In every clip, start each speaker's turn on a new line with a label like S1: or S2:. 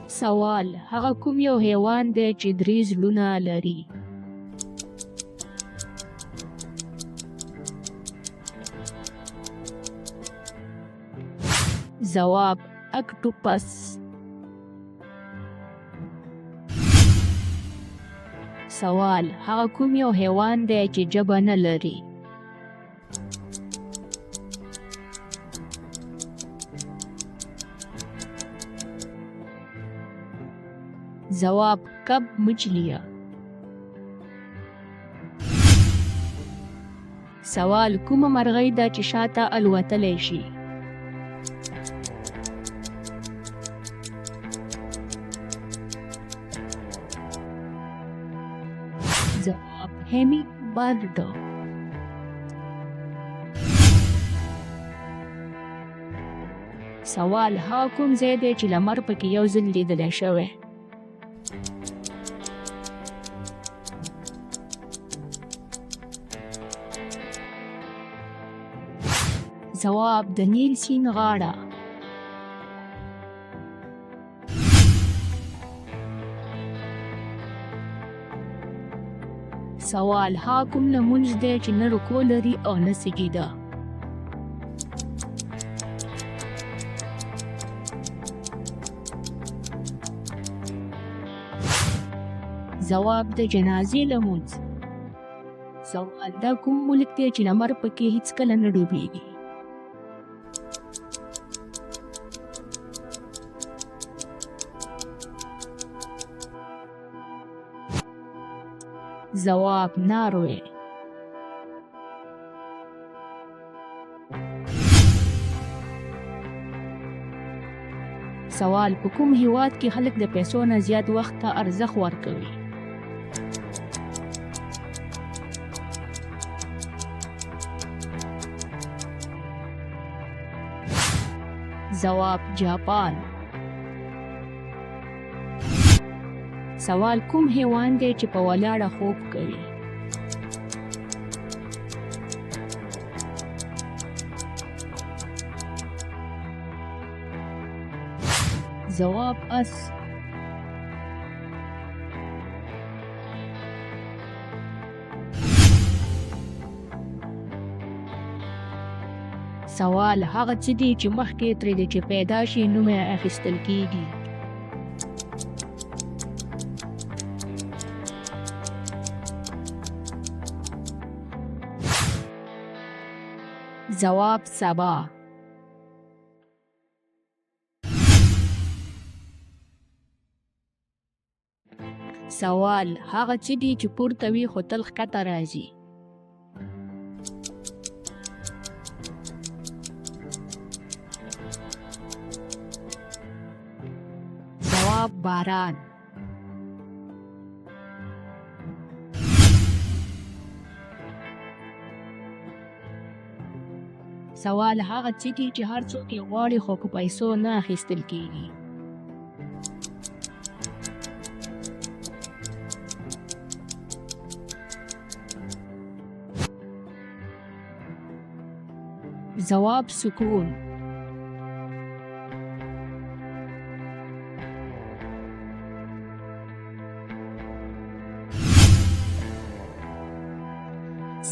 S1: سوال: هغه کوم یو حیوان دی چې درې زړونه لري؟ ځواب: اکټوپس. سوال: هغه کوم یو حیوان دی چې ژبه نه لري؟ ځواب: کب مچلیه. سوال: کومه مرغۍ ده چې شاته الوتلی شي؟ ځواب: هیمینګ برډ. سوال: هغه کوم ځای دی چې لمر پکې یو ځل لیدلی شوی؟ ځواب: د نیل سیند غاړه. سوال: هغه کوم لمونځ دی چې نه رکوع لري او نه سجده؟ ځواب: د جنازې لمونځ. سوال: دا کوم ملک دی چې لمر پکې هیڅکله نه ډوبیږي؟ ځواب: ناروې. سوال: په کوم هیواد کې خلک د پیسو نه زیات وخت ته ارزښت ورکوي؟ ځواب: جاپان. سوال: کوم حیوان دی چې په ولاړه خوب کوي؟ ځواب: اس. سوال: هغه څه دي چې مخکې ترې د چې پیدا شي نوم یې اخیستل کیږي؟ ځواب: سبا. سوال: هغه څه دي چې پورته وي خو تل ښکته راځي؟ ځواب: باران. سوال: هغه څه دي چې هر څوک یې غواړي خو په پیسو نه اخیستل کیږي؟ ځواب: سکون.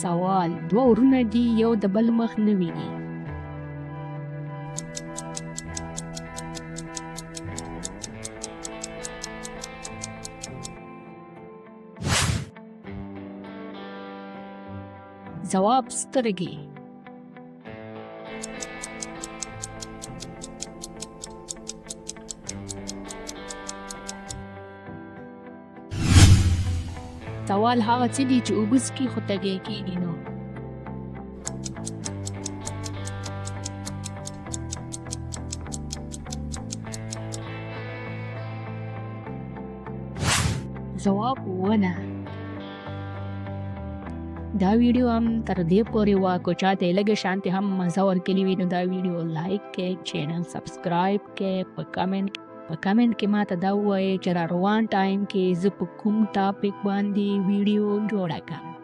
S1: سوال: دوه ورونه دي یو د بل مخ نه ویني؟ ځواب: سترګې. سوال: هغه څه دي چې اوبه څښي خو تږی کیږي نه؟ ځواب: ونه. دا ویډیو هم تر دې پورې وه. که چاته یې لږه شانتې هم مزه ورکړې وي نو دا ویډیو لایک کړئ، چینل سبسکرایب کړئ، په کمنټ کې ماته دا ووایئ چې را روان ټایم کې زه په کوم ټاپک باندې ویډیو جوړه کړم.